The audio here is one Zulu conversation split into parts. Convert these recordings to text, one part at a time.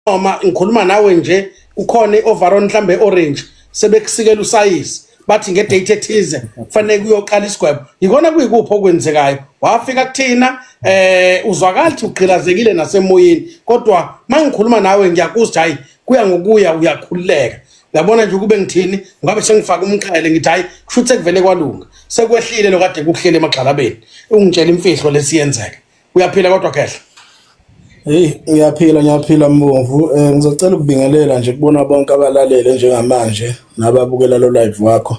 Noma ngikhuluma nawe nje kukhona i-overall mhlambe orange sebekusikela usayizi, bathi ngedate ethize kufanele kuyoqala isigwebo. Yikona kuyikuphi okwenzekayo? Wafika kuthina uzwakala ukuthi ugqilazekile nasemoyeni, kodwa mangikhuluma nawe ngiyakuzwa, hayi kuya ngokuya uyakhululeka. Uyabona nje ukube ngithini, ngabe sengifaka umqhele ngithi hayi kusho ukuthi sekuvele kwalunga, sekwehlile lo kade kuhlele emagxalabeni. Ungitshela imfihlo lesiyenzeka. Uyaphila kodwa khehla? Hey, ngiyaphila, ngiyaphila Mbomvu. Ngizocela ukubingelela nje kubona bonke abalalele njengamanje nababukela lo live wakho.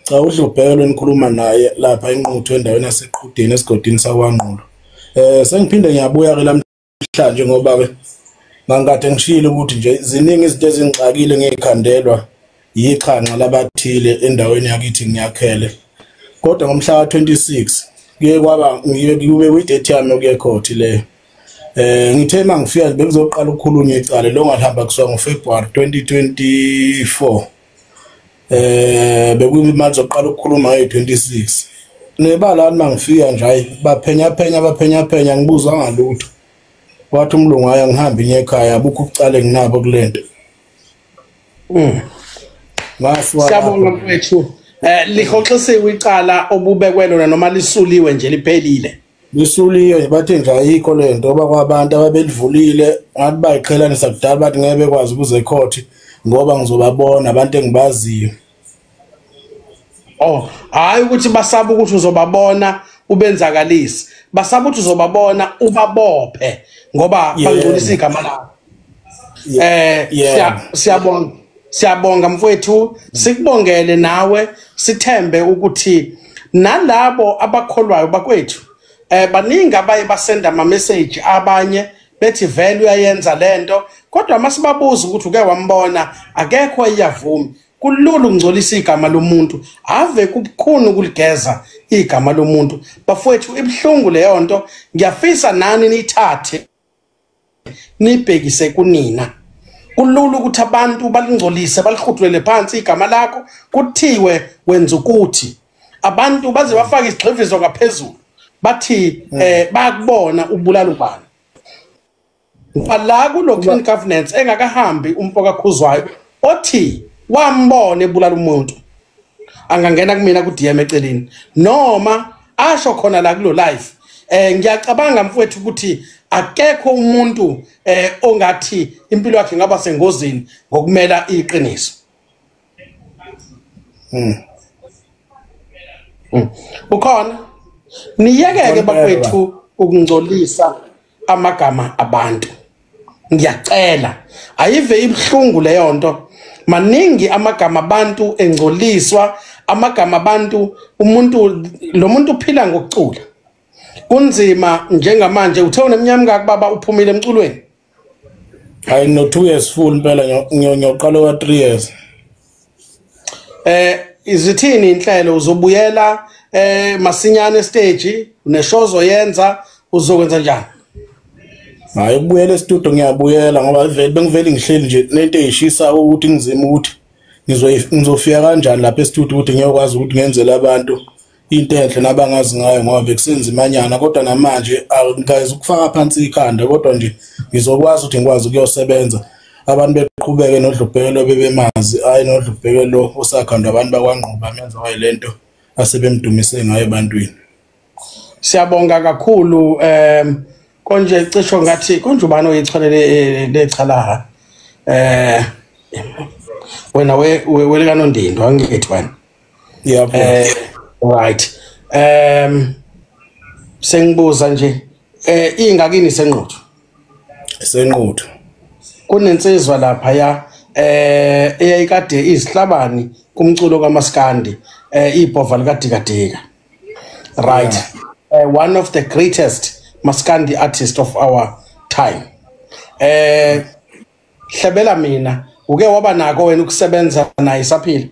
Cha, uDlubheke nikhuluma naye lapha eNquthu endaweni yaseQhudeni esigodini sakwaNgqulo. Sengiphinde ngiyabuya ke lamhlanje ngoba ke ngangikade ngishilo ukuthi nje ziningi izinto ezingixakile ngikhandelwa yixhanxa labathile endaweni yakithi ngiyakhele. Kodwa ngomhla ka26 kuye kwaba kube kwi-date yami yokuya ecourt leyo. Ngithe mangifika bekuzoqala ukukhulunywa icala lo ngalihamba kusuka ngoFebruary 2024. Bekuyimali zokuqala ukukhuluma nge-26. Nebala mangifika nje hayi baphenya phenya baphenya phenya ngibuzwa ngalutho. Wathi umlungu hayi ngihambe ngiye ekhaya abukho ubucala nginabo kulento. Ngasuka. Siyabonga mfowethu. Lihoxisiwe icala obubekwe lona noma lisuliwe nje liphelile? Lisuliwe nje, bathe nje ayikho lento ngoba kwabantu ababelivulile ngathi bayiqhelanisa kudala, bathi ngeke bekwazi ukuze ecourt ngoba ngizobabona abantu engibaziyo. Oh, hayi ukuthi basaba ukuthi uzobabona ubenzakalisi, basaba ukuthi uzobabona ubabophe ngoba bangcolisa igama lakho. Siyabonga, siyabonga mfowethu, sikubongele nawe, sithembe ukuthi nalabo abakholwayo bakwethu baningi abaye basenda ama message, abanye bethi vele uyayenza lento, kodwa masibabuza ukuthi uke wambona akekho iyavuma. Kulula ukungcolisa igama lomuntu, ave kubukhuni ukuligeza igama lomuntu bafowethu, ibhlungu leyo nto. Ngiyafisa nani nithathe nibhekise kunina. Kulula ukuthi abantu balingcolise balihudulele phansi igama lakho, kuthiwe wenza ukuthi abantu baze bafake isigxivizo ngaphezulu bathi bayakubona ubulala ubani. Ngoba la kulo clean governance engakahambi umfo kaKhuzwayo othi wambona ebulala umuntu angangena kumina ku DM eceleni noma asho khona la kulo live. Ngiyacabanga mfowethu ukuthi akekho umuntu ongathi impilo yakhe ingaba sengozini ngokumela iqiniso. Ukhona? Niyekeke bakwethu ukungcolisa amagama abantu. Ngiyacela, ayive ibhlungu leyo nto. Maningi amagama abantu engcoliswa, amagama abantu, umuntu lo muntu uphila ngokucula. Kunzima njengamanje. Uthe uneminyaka emingaki baba uphumile emculweni? Hayi no 2 years full impela, ngiyoqala wa 3 years. Izithini inhlelo, uzobuyela masinyane stage, uneshow ozoyenza, uzokwenza njani? Hayi ukubuyela e-studio ngiyabuyela ngoba vele bengivele ngihleli nje nento eyishisa ukuthi ngizima ukuthi ngizofika kanjani lapha e-studio ukuthi ngiyokwazi ukuthi ngenzele abantu into enhle nabangazi ngayo ngoba bekusenzimanyana, kodwa namanje angikaze ukufaka phansi ikhanda, kodwa nje ngizokwazi ukuthi ngikwazi ukuyosebenza abantu beqhubeke noDlubheke bebemazi, hayi noDlubheke lo osakhandwa abantu bakwaNgquba menza wayilento asebemdumise ngayo ebantwini. Siyabonga kakhulu. Konje cisho ngathi konje ubani oyicholele lechalaha wena welikanondindo angithi wena? Yebo. Right, sengibuza nje ingakini seNquthu? SeNquthu. Kunensizwa lapha ya eyayikade izihlabani kumculo kaMaskandi, ibhova likaDikadika, right? One of the greatest Maskandi artist of our time. Hlebela mina, uke waba nako wena ukusebenza naye saphila?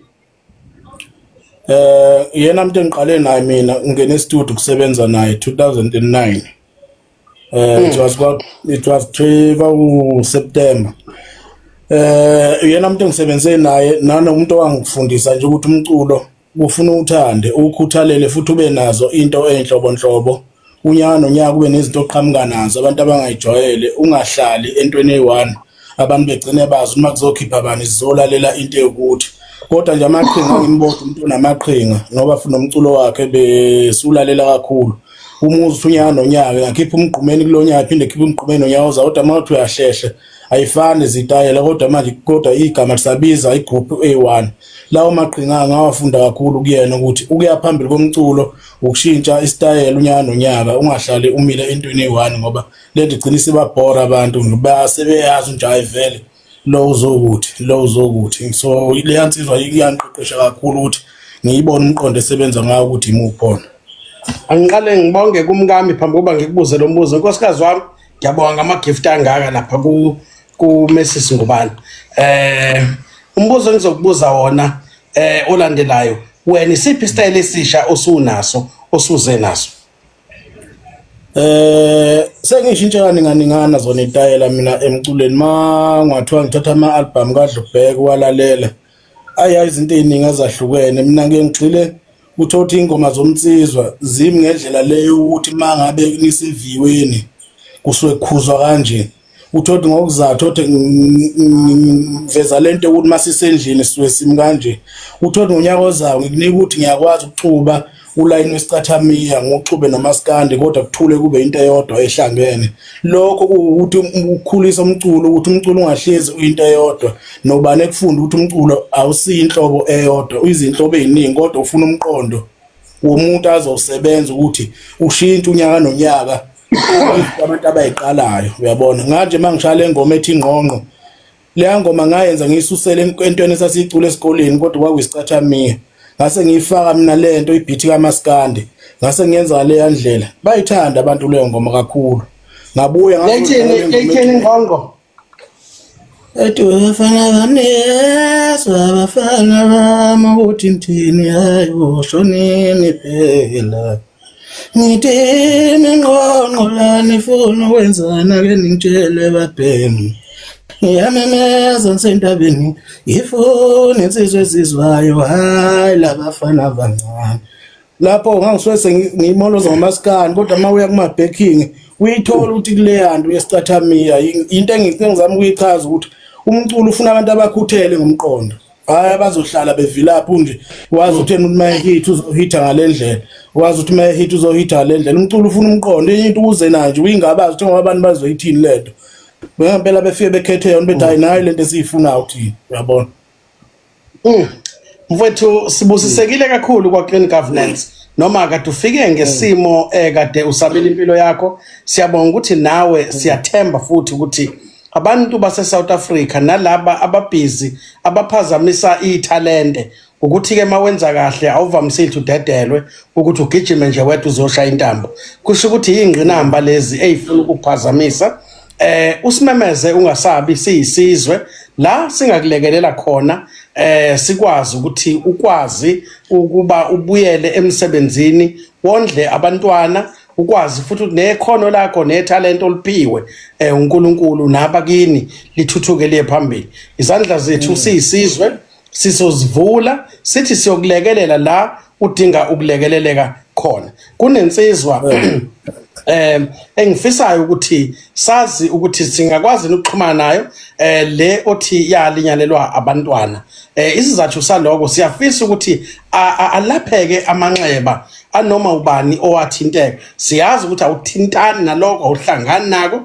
Yena umuntu engiqale naye mina ngene e-studio kusebenza naye 2009. It was 3 September. Yena umuntu engisebenze naye nanomuntu owangifundisa nje ukuthi umculo ufuna uthande, ukhuthalele futhi ube nazo into enhlobonhlobo. Unyaka nonyaka kube nezinto oqhamuka nazo abantu abangayijwayele, ungahlali entweni eyi-one. Abantu begcine bazi uma kuzokhipha bani sizolalela into yokuthi. Kodwa nje amaqhinga ngimbodwa umuntu onamaqhinga ngoba funa umculo wakhe besulalela kakhulu. Umuzi unyaka nonyaka ngakhipha umgqumeni kulonyaka phinde khipha umgqumeni nonyaka ozayo, kodwa mawuthi uyahlehla ayifani izitayela. Kodwa manje kodwa igama lisabiza igroup A1. Lawo maqhinga ngawafunda kakhulu kuyena ukuthi ukuya phambili komculo ukushintsha isitayela unyaka nonyaka, ungahlali umile entweni eyi-1 ngoba lento igcina isibabhora abantu basebeyazi nje hayi vele lo uzokuthi lo uzokuthi. So leya nsizwa iyangiqeqesha kakhulu ukuthi ngiyibone umqondo esebenza ngawo ukuthi imuphi wona. Angiqale ngibonge kumkami phambi kokuba ngikubuze lo mbuzo. Nkosikazi wami, ngiyabonga ngama-gift angaka lapha ku Mrs Ngubane. Umbuzo engizokubuza wona olandelayo, wena isiphi isitayela esisha osunaso osuze naso? Sengishintshe kaninganingana zona itayela mina emculweni. Ma ngathiwa ngithatha ama-album kaDlubheke walalela, ayi izinto eziningi ezahlukene. Mina ngeke ngigxile uthothi ingoma zomnsizwa zimi ngendlela leyo ukuthi mangabe nisiviweni kusuke kukhuzwa kanje. Uthothi ngokuzathu uthi ngiveza lento ukuthi masisendlini sisuke simi kanje. Uthothi ngonyaka ozayo ngikunika ukuthi ngiyakwazi ukuxuba ulayini wesicathamiya ngoxube nomaskandi, kodwa kuthule kube into eyodwa ehlangene. Lokho ukuthi ukukhulisa umculo, ukuthi umculo ungahlezi uyinto eyodwa. Nobani ekufunda ukuthi umculo awusiyinhlobo eyodwa, uyizinhlobo eziningi, kodwa ufuna umqondo womuntu azosebenza ukuthi ushintshe unyaka nonyaka abantu abayiqalayo. Uyabona nganje mangishaya le ngoma ethi ingqongqo, leya ngoma ngayenza ngiyisusele entweni esasiyicula esikoleni, kodwa kwakuyisicathamiya. Ngase ngiyifaka mina lento ibeat kaMaskandi, ngase ngiyenza leya ndlela. Bayithanda abantu leyo ngoma kakhulu. Ngabuya ngayithini ingqongqo ethi abafana bami yezwa abafana bami ukuthi ngithini, hayi ushonini phela. Ngithi ingqongqo la nifuna ukwenzana ke ningitshele babhemi. Ngiyamemeza ngisentabeni ngifuna insizwe ezizwayo, hayi labafana abancane. Lapho ngangisuke ngiyimoloza ngomaskandi, kodwa uma uya kuma-backing uyithola ukuthi kuleya nto yesicathamiya. Into engizama ukuyichaza ukuthi umculo ufuna abantu abakhuthele ngomqondo, hayi abazohlala bevilapha nje. Wazi ukuthi yena uma ehit uzohitha ngale ndlela, wazi ukuthi uma ehit uzohitha ngale ndlela. Umculo ufuna umqondo. Enye into uze nanje uyingabazi ukuthi ngoba abantu bazoyithini lento. Ngempela befike bekhethe yona bethi hayi nayo lento esiyifunayo uthini, uyabona. Mfowethu sibusisekile kakhulu kwa Clean Governance. Noma kade ufike ngesimo ekade usabela impilo yakho, siyabonga ukuthi nawe siyathemba futhi ukuthi abantu base South Africa nalaba ababhizi abaphazamisa ithalente ukuthi ke mawenza kahle awuvamisile udedelwe ukuthi ugijime nje wedwa uzoshaya intambo. Kusho ukuthi ingqinamba lezi ezifuna ukuphazamisa. Usimemeze ungasabi, siyisizwe la singakulekelela khona, sikwazi ukuthi ukwazi ukuba ubuyele emsebenzini wondle abantwana, ukwazi futhi nekhono lakho netalent oliphiwe uNkulunkulu nabakini lithuthuke liye phambili. Izandla zethu siyisizwe sizozivula sithi siyokulekelela la udinga ukulekeleleka khona. Kunensizwa engifisayo ukuthi sazi ukuthi singakwazi ukuxhumana nayo le othi yalinyalelwa abantwana. Isizathu saloko siyafisa ukuthi alapheke amanxeba anoma ubani owathinteka. Siyazi ukuthi awuthintani naloko, awuhlangani nako,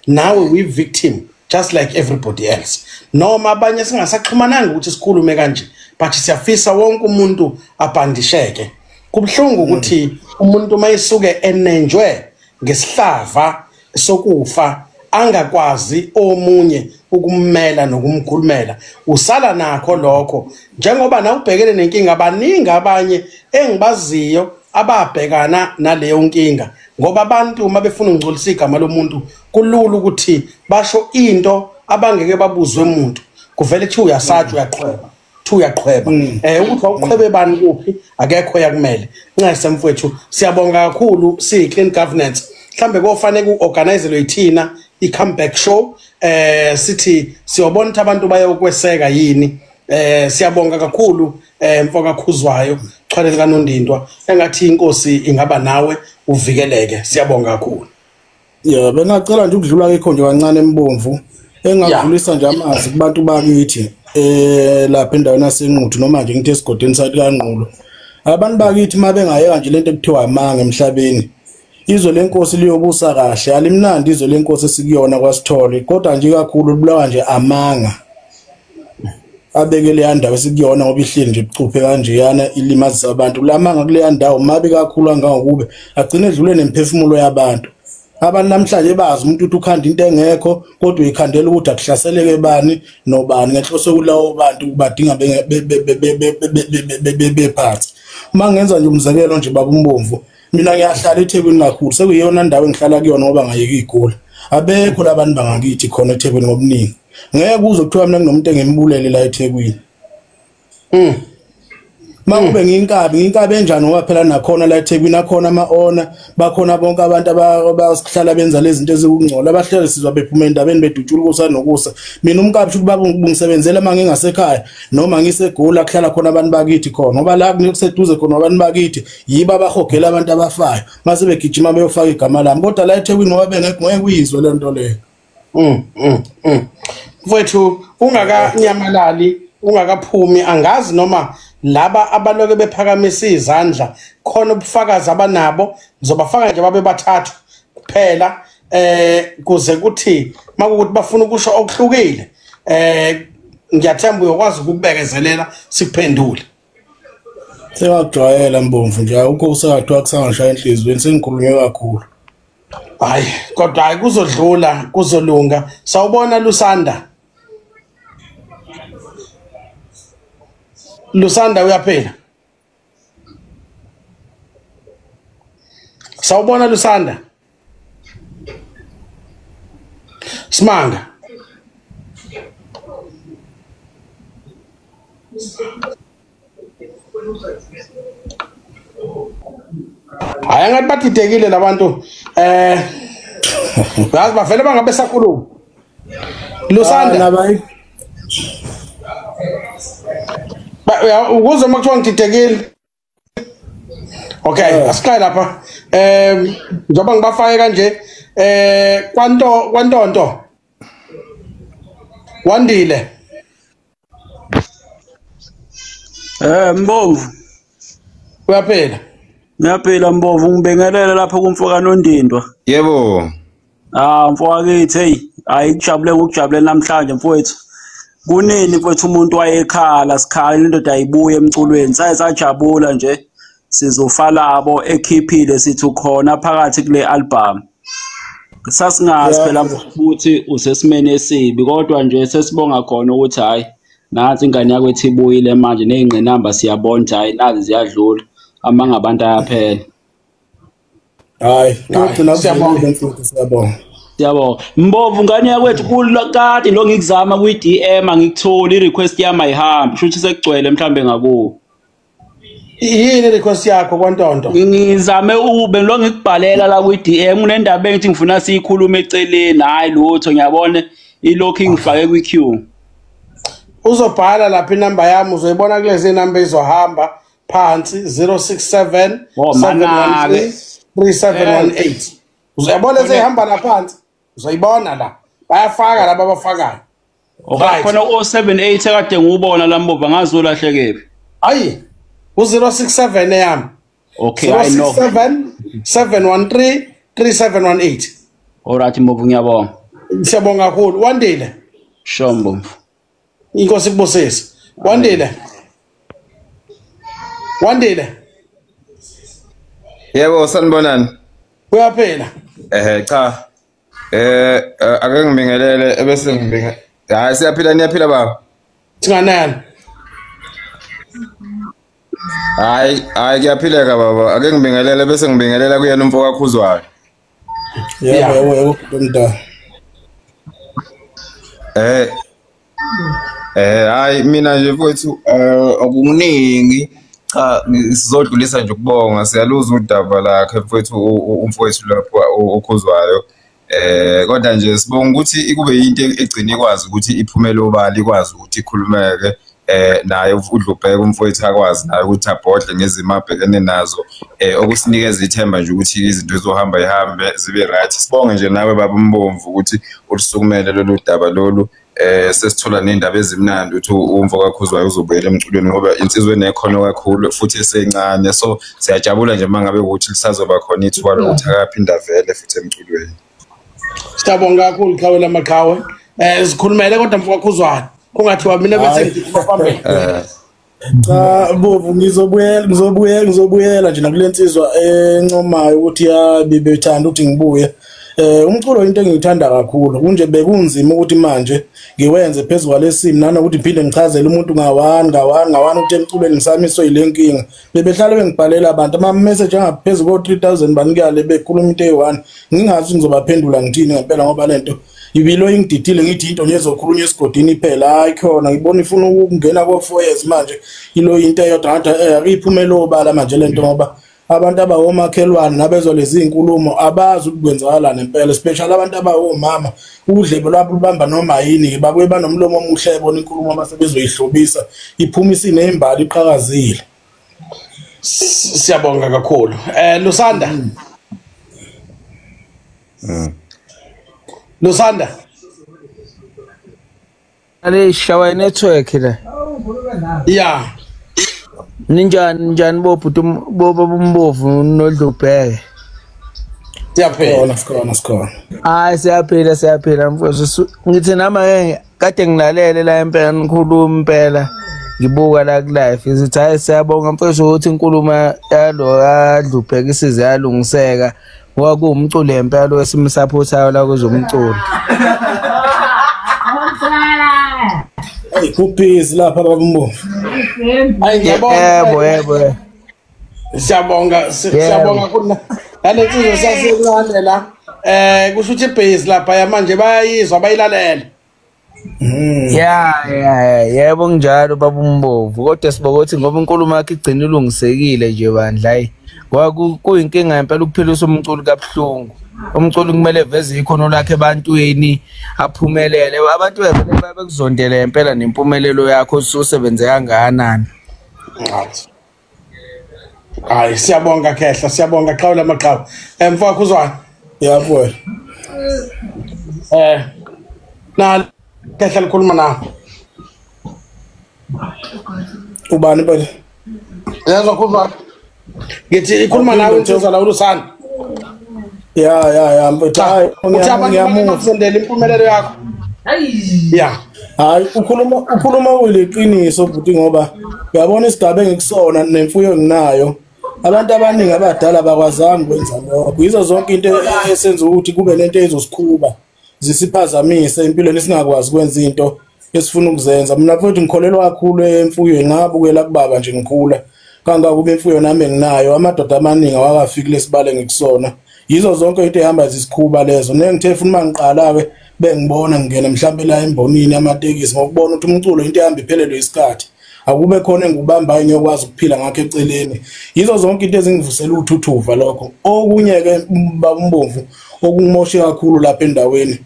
nawe we victim just like everybody else. Noma abanye singasaxhumananga ukuthi sikhulume kanje, but siyafisa wonke umuntu abhandisheke. Kubhlungu ukuthi umuntu mayisuke enenjwe ngesihlava sokufa angakwazi omunye ukummela nokumkhulumela, usala nakho lokho. Njengoba na ubhekene nenkinga, baningi abanye engibaziyo ababhekana naleyo nkinga, ngoba abantu uma befuna ukungcolisa igama lomuntu kulula ukuthi basho into abangeke babuzwe umuntu, kuvele kuthi uyasatsha uyaqhweba, uyaqhweba. Ukuthi awuqhwebe bani kuphi akekho yakumele. Ncese mfowethu, siyabonga kakhulu siyi Clean Governance. Mhlambe kofanele kuorganizelwe yithina i-comeback show, sithi siyobona ukuthi abantu bayokweseka yini. Siyabonga kakhulu mfoka Khuzwayo, Chwane likaNondindwa, engathi inkosi ingaba nawe uvikeleke. Siyabonga kakhulu. Ya, bengacela nje ukudlula kekho nje kancane embomvu. Engakudlulisa nje amazwi kubantu bakithi lapha endaweni yaseNquthu noma nje ngithi esigodini sathi kaNgqulo. Abantu bakithi mabengayeka nje lento ekuthiwa amanga emhlabeni. Izwe lenkosi liyobusa kahle, alimnandi izwe lenkosi esikuyona kwaSithole, kodwa nje kakhulu libulawa nje amanga. Abekele yandawo esikuyona ngoba ihleli nje bucuphe kanje yana ilimazisa abantu. Lamanga kule ndawo mabi kakhulu kangangokube agcine edlule nemphefumulo yabantu. Abantu namhlanje bazi umuntu uthi ukhanda into engekho kodwa uyikhandela ukuthi akuhlaseleke bani nobani ngenhloso kulawo bantu badinga bephathe. Uma ngenza nje umzekelo nje baba uMbomvu, mina ngiyahlala eThekwini kakhulu, sekuyiyona ndawo engihlala kuyona ngoba ngayeka igula. Abekho labantu bangakithi khona eThekwini ngobuningi. Ngeke kuze kuthiwa mina kunomuntu engimbulele la eThekwini. Makube ngiyinkabi enjani ngoba phela nakhona la eThekwini akhona ama-owner, bakhona bonke abantu abasihlala benza lezi zinto ezikungcola, abahlala sizwa bephuma endabeni bedutshula ukusa nokusa. Mina umkabi shuthi baba ngisebenzela uma ngingasekhaya noma ngisegula kuhlala khona abantu bakithi khona, ngoba la kuseduze khona abantu bakithi yibo abahogela abantu abafayo mase begijima beyofaka igama lami. Kodwa la eThekwini ngoba bengekho ngeke uyizwe le nto leyo. Mfowethu ungakanyamalali ungakaphumi, angazi noma laba abaloke bephakamisa izandla khona ubufakazi abanabo, ngizobafaka nje babe bathathu kuphela kuze kuthi makukuthi bafuna ukusho okuhlukile ngiyathemba uyokwazi ukukubekezelela sikuphendule. Sengakujwayela Mbomvu nje, awukho usakathiwa kusangashaya enhliziyweni, sengikhulunywe kakhulu. Hayi kodwa hayi kuzodlula, kuzolunga. Sawubona Lusanda. Lusanda uyaphila? Sawubona Lusanda. Simanga. Hayi ngathi badidekile labantu yazi bavele bangabe sakhuluma. Lusanda ukuze uma kuthiwa ngididekile. Okay, asiqale lapha. Njengoba ngibafake kanje kwantonto Wandile. Mbomvu uyaphila? Ngiyaphila Mbomvu, ngibingelele lapho kumfoka Nondindwa. Yebo. Mfokakithi hey, hayi kujabule ngokujabule namhlanje mfowethu. Kunini mfowethu umuntu wayekhala sikhala indoda ayibuye emculweni, saye sajabula nje sizofa labo ekhiphile sithi ukhona phakathi kule album. Sasingazi phela futhi usesimene esibi, kodwa nje sesibonga khona ukuthi hayi nansi ingane yakwethu ibuyile manje nezingqinamba siyabona ukuthi hayi nazi ziyadlula, amanga abantu ayaphela. Hayi kugcina siyabonga mfowethu, siyabonga. Siyabonga Mbomvu ngane yakwethu, kade lo ngikuzama kwi-DM angikutholi, i-request yami ayihambi, shuthi sekugcwele mhlambe ngakuwo. Yini request yakho kwantonto? Ngizame ube lo ngikubhalela la kwi-DM kunendaba engithi ngifuna siyikhulume eceleni, hayi lutho ngiyabona ilokhu ngifake kwi-queue. Uzobhala lapha inamba yami uzoyibona kulezi number izohamba phansi 067 713 3718. Uzayibona seyihamba la phansi, uzoyibona la. Bayafaka laba abafakayo. Okay, khona 078 ekade ngiwubona la Mbomvu ngazolahlekephi. Ayi u067 eyami. Okay, I know. 067 713 3718. Alright Mbomvu ngiyabonga. Siyabonga kakhulu. Wandile. Sho Mbomvu. Inkosi kubusise. Wandile. Wandile. Yebo sanibonani. Uyaphila? Cha. Ake ngibingelele ebese ngibinga. Hayi siyaphila, niyaphila baba. Singanani. Hayi hayi kuyaphileka baba. Ake ngibingelele bese ngibingelela kuyena umfo kaKhuzwayo. Yebo yebo yebo mntana. Hayi mina nje mfowethu okuningi cha sizodlulisa nje ukubonga, siyaluza udaba lakhe mfowethu umfowethu lapho okhuzwayo. Kodwa nje sibonga ukuthi ikube into egcina ikwazi ukuthi iphumele obala, ikwazi ukuthi ikhulumeke. Naye uDlubheke umfowethu akwazi naye ukuthi abhodle ngezimo abhekene nazo, okusinikeza ithemba nje ukuthi izinto zizohamba ihambe zibe right. Sibonge nje nawe baba uMbomvu ukuthi ulisukumele lolu daba lolu. Sesithola nendaba ezimnandi ukuthi umfo kaKhuzwayo uzobuyela emculweni ngoba insizwe enekhono kakhulu futhi esencane, so siyajabula nje mangabe ukuthi lisazoba khona ithuba lokuthi akaphinda vele futhi emculweni. Siyabonga kakhulu qhawe lamaqhawe. Sikhulumele kodwa mfo kaKhuzwayo kungathiwa mina bese ngikhuluma phambili. Cha Bovu, ngizobuyela nje nakule nsizwa encomayo ukuthi bebethanda ukuthi ngibuye. Umculo into engiyithanda kakhulu kunje bekunzima ukuthi manje ngiwenze phezulu kwalesimo nanokuthi ngiphinde ngichazele umuntu ngawani ukuthi emculweni ngisamiswe yile nkinga. Bebehlale bengibhalela abantu ama message angaphezulu ko 3000 banikale bekhuluma into eyi1 ngingazi ngizobaphendula ngithini ngempela ngoba lento ibilo ingididile ngithi into nje ezokhulunywa esigodini phela. Hayi khona ngibona ifuna ukungena ko 4 years manje ilo into eyodwa ngathi akuyiphumela obala manje lento ngoba abantu abawomakhelwane nabezwa lezi inkulumo abazi ukwenzakalana ngempela, especially abantu abawomama udlebe lwabo lubamba noma yini babuye banomlomo omuhle ebona inkulumo abasebezoyihlobisa iphuma isinembali iqhakazile. Siyabonga kakhulu. Lusanda. Lusanda. Ale shawa network la. Yeah. Ninjani bobhuti boba Mbovu noDlubheke? Siyaphila sikhona. Hayi siyaphila mfowethu. Ngithi nami kade ngilalele la impela nikhuluma impela ngibuka la ku live ngithi hayi siyabonga mfowethu ukuthi inkulumo yalo kaDlubheke isize yalungiseka ngoba kuwumculo impela wesimsupportayo la kwezomculo. Hey kubhizi lapha baba Mbovu. Hayi ngiyabonga. Yebo. Siyabonga kuna. Nale nsizwa sasencane la. Kusho ukuthi ibhizi lapha manje bayayizwa bayilalela. Yeah yebo njalo baba Mbovu kodwa sibonga ukuthi ngoba inkulumo yakhe igcina ilungisekile nje bandla hayi ngoba kuyinkinga impela ukuphilisa umculo kabuhlungu. Umculo kumele veze ikhono lakhe ebantwini aphumelele abantu bevele bekuzondele impela nempumelelo yakho ususebenze kangakanani. Hayi siyabonga Khehla, siyabonga qhawe lamaqhawe. Mfo kaKhuzwayo. Yabo. Na Khehla likhuluma nawe. Ubani bani? Yezwa Khuzwayo. Ngithi ikhuluma nawe insizwa la uLusanda. Ya mfethu hayi ngiyamuzondela impumelelo yakho. Ya. Hayi ukhuluma kuliqiniso bhuti ngoba uyabona isigaba engikusona nemfuyo enginayo. Abantu abaningi abadala bakwazanga ukwenza lokho. Yizo zonke into esenza ukuthi kube nento ezosikhuba zisiphazamise empilweni singakwazi ukwenza into esifuna ukuzenza. Mina mfethu ngikholelwa kakhulu emfuyweni ngabukela kubaba nje ngikhula. Kangakuba imfuyo nami enginayo amadoda amaningi awakafiki lesibale ngikusona. Yizo zonke into ehamba zisikhuba lezo. Nengithe futhi mangiqala ke bengibona ngingena mhlambe la embonini amatekisi ngokubona ukuthi umculo into ehamba iphelelwe isikhathi. Akube khona engubambayo ngiyokwazi ukuphila ngakho eceleni. Yizo zonke into ezingivusela uthuthuva lokho. Okunye ke baba Mbomvu okungimoshe kakhulu lapha endaweni.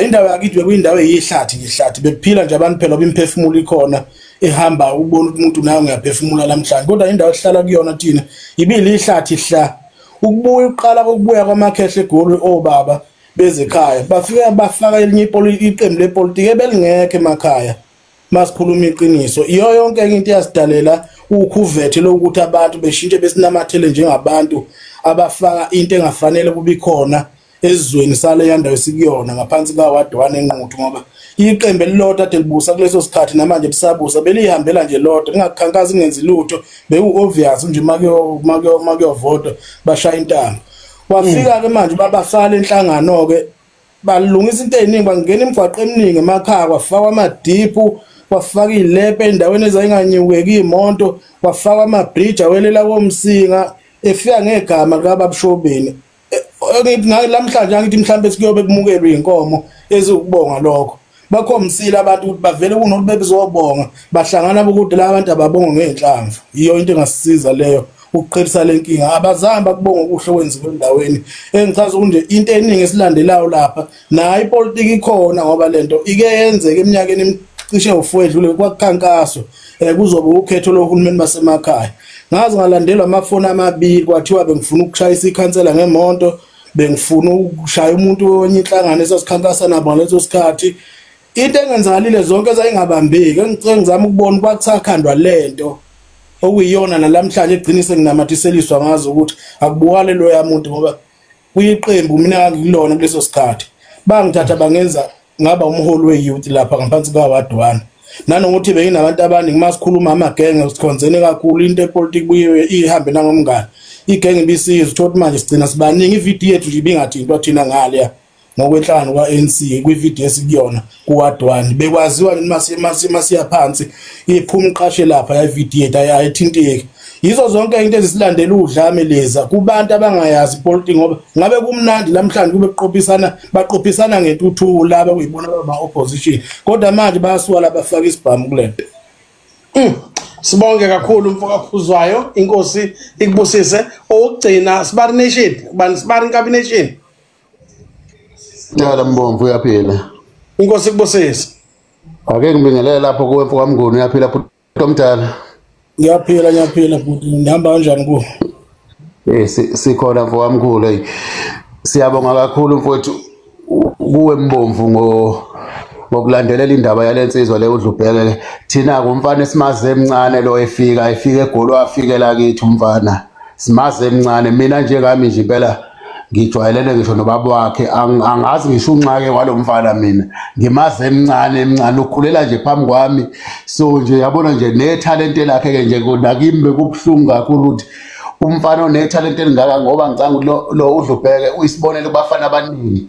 Indawo yakithi bekuyindawo eyihlathi ngehlathi bekuphila nje abantu phela bimphefumulo ikhona ehamba ubona ukuthi umuntu naye ngiyaphefumula lamhlanje kodwa indawo esihlala kuyona thina ibili ihlathi hla. Ukubuya uqala kokubuya kwamakhehle eGoli obaba bezekhaya bafika bafaka elinye iqembu lepolitiki ebelingekho emakhaya. Masikhuluma iqiniso iyo yonke enye into yasidalela ukhuvethe lokuthi abantu beshintshe besinamathele njengabantu abafaka into engafanele kube khona ezweni sale yandawo esikuyona ngaphansi kaWard 1 eNquthu ngoba iqembu elilodwa ade libusa kuleso sikhathi namanje lisabusa belihambela nje lodwa lingakhankazi ngenzi lutho beku obvious nje makuyovota bashaya intambo. Wafika ke manje babasala enhlangano ke balungisa into eziningi bangena imigwaqo eminingi emakhaya kwafakwa amadiphu kwafaka ilepe endaweni ezayinganyukeki imoto kwafakwa amabridge awelela komsinga efika ngegama likaBabshobeni. Namhlanje angithi mhlambe sikuyobe kumukelwe inkomo ezukubonga lokho. Bakhomsile abantu ukuthi bavele kunokuthi bebezobonga bahlangana bokude la abantu ababonga ngezinhlamvu. Iyo into engasisiza leyo ukuqhelisa lenkinga. Abazange bakubonga okuhle okwenziwe endaweni. Engichaza ukuthi nje into eningi esilandelayo lapha nayo ipolitiki ikhona ngoba lento ike yenzeke eminyakeni cishe u4 edlule kwakukhankaso kuzoba ukhetho lohulumeni basemakhaya. Ngaze ngalandelwa amafoni amabili kwathiwa bengifuna ukushayisa ikhansela ngemonto, bengifuna ukushaya umuntu wenye inhlangano esasikhankasa nabo ngaleso sikhathi. Into engenzakalile zonke ezayingabambeki, engicela ngizama ukubona kwakusakhandwa lento okuyiyona nalamhlanje egcina senginamathiseliswa ngazo ukuthi akubukale lo yamuntu ngoba kuyiqembu mina ngilona kuleso sikhathi. Bangithatha bangenza ngaba umholi we-youth lapha ngaphansi kwa-ward 1. Nanokuthi benginabantu abaningi masikhuluma amagenge sikhonzene kakhulu into epolitiki buye ihambe nangomngane. Igenge ibisizwe uthola manje sigcina sibaningi ivideo yethu nje ibingathintwa thina ngale ngokwenhlangano kwa-ANC kwivideo esikuyona ku-ward 1. Bekwaziwa masiya phansi iphuma iqashe lapha ya-video yethu ayithinteki. Yizo zonke into ezisilandela udlame leza kubantu abangayazi ipolitiki ngoba ngabe kumnandi lamhlanje kube kuqophisana baqophisana ngentuthuko laba kuyibona baba opposition, kodwa manje bayasuka labafaka isibhamu kulento. Sibonge kakhulu mfoka Khuzwayo, inkosi ikubusise. Owokugcina Sibari Nation, bani Sibari Nkabi Nation. Yala Mbomvu uyaphila. Inkosi ikubusise. Ake ngibingelele lapho kuwe mfoka Mnguni, uyaphila bhuti omdala. Ngiyaphila ngiyaphila bhuti, ngihamba kanjani ku? Sikhona mfoka mkhulu. Siyabonga kakhulu mfowethu kuwe Mbomvu ngokulandelela indaba yalensizwa le uDlubheke. Thina kumfana esimaze emncane lo efika eGoli wafikela kithi umfana. Simaze emncane, mina njengami nje impela ngijwayelene ngisho nobaba wakhe, angazi ngisho unxake walomfana mina. Ngimaze emncane ukhulela nje phambi kwami. So nje yabona nje nethalente lakhe ke nje nakimi bekubuhlungu kakhulu ukuthi umfana onethalente elingaka, ngoba ngicanga ukuthi lo uDlubheke uyisibonelo kubafana abaningi.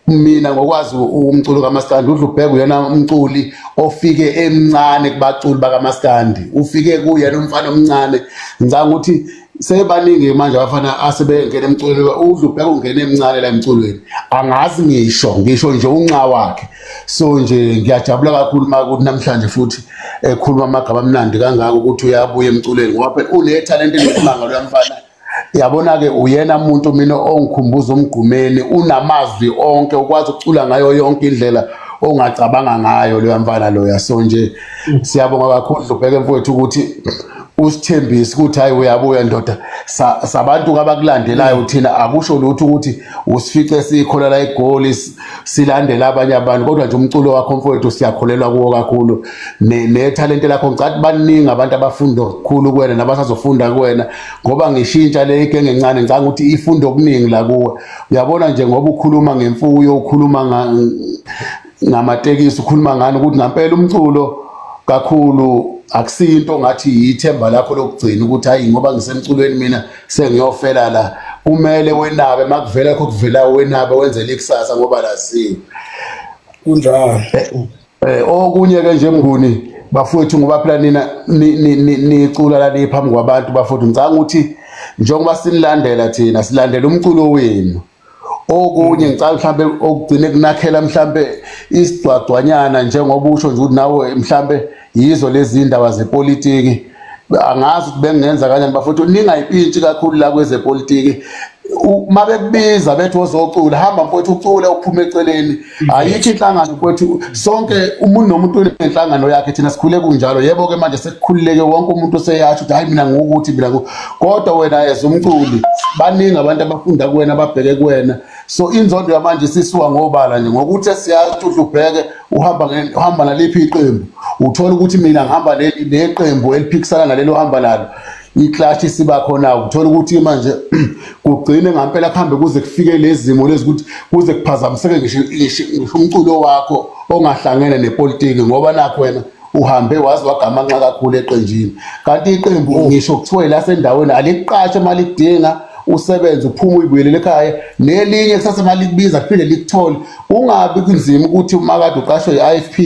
Mina ngokwazi umculo kaMaskandi, uDlubheke uyena umculi ofike emncane kubaculi bakaMaskandi, ufike kuyena umfana omncane. Ngicanga ukuthi sebaningi manje abafana asebengena emculweni, uDlubheke ungena emncane la emculweni, angazi ngisho nje unxa wakhe. So nje ngiyajabula kakhulu makuthi namhlanje futhi ekhuluma amagama amnandi kangaka ukuthi uyabuya emculweni, ngoba phela unethalente elisimanga lo mfana. Yabona ke uyena umuntu mina ongikhumbuza umgqumeni, unamazwi onke, ukwazi ukucula ngayo yonke indlela ongacabanga ngayo lo mfana loya. So nje siyabonga kakhulu Dlubheke mfowethu ukuthi usithembise ukuthi hayi uyabuya ndoda. Sabantu abakulandelayo thina akusho lutho ukuthi usifice sikhola la eGoli silandela abanye abantu, kodwa nje umculo wakho mfowethu siyakholelwa kuwo kakhulu nethalente lakho. Ngicathi baningi abantu abafunda kakhulu kuwena nabasazofunda kuwena, ngoba ngishintsha le igenge encane ngicanga ukuthi ifunda okuningi la kuwe. Uyabona nje ngoba ukhuluma ngemfuyo, ukhuluma ngamatekisi, ukhuluma ngani ukuthi ngempela umculo kakhulu akusinto ngathi yithemba lakho lokugcina ukuthi hayi ngoba ngisemculweni mina sengiyofela la. Kumele wenabe makuvela lokho kuvela wenabe wenzele ikusasa ngoba laziwe kunjalo. Okunye ke nje Mnguni bafowethu, ngoba phela nina nicula la phambi kwabantu bafowethu, ngicanga ukuthi njengoba sinilandela thina silandela umculo wenu. Okunye ngicela mhlambe okugcine kunakhela mhlambe isigcwagcwanyana njengoba usho nje ukuthi nawe mhlambe yizo lezi indaba zepolitiki, angazi ukuthi bengenza kanjani bafowethu, ningayipintshi kakhulu la kwezepolitiki. Mabekubiza bethi wozocula, hamba mfowethu ucule uphume eceleni. Ayikho inhlangano mfowethu, sonke umuntu nomuntu unenhlangano yakhe, thina sikhule kunjalo. Yebo ke manje sekukhululeke wonke umuntu useyasho ukuthi hayi mina ngukuthi mina, kodwa wena as umculi baningi abantu abafunda kuwena ababheke kuwena. So inzondo yamanje sisuka ngobala nje ngokuthi siyazi uDlubheke uhamba naliphi iqembu, uthola ukuthi mina ngihamba neqembu eliphikisana nalelo hamba nalo, iclash siba khona. Uthola ukuthi manje kugcine ngempela kuhambe kuze kufike lezimo lezi ukuthi kuze kuphazamiseke ngisho umculo wakho ongahlangene nepolitiki, ngoba nakho wena uhambe wazi wagamanxa kakhulu eqenjini. Kanti iqembu ngisho kuthiwe la sendaweni alikuqashe mali kudinga usebenze uphume uyibuyele ekhaya, nelinye kusasa mali kubiza kuphinde likuthole. Ungabi kunzima ukuthi uma kade uqashwe i-IFP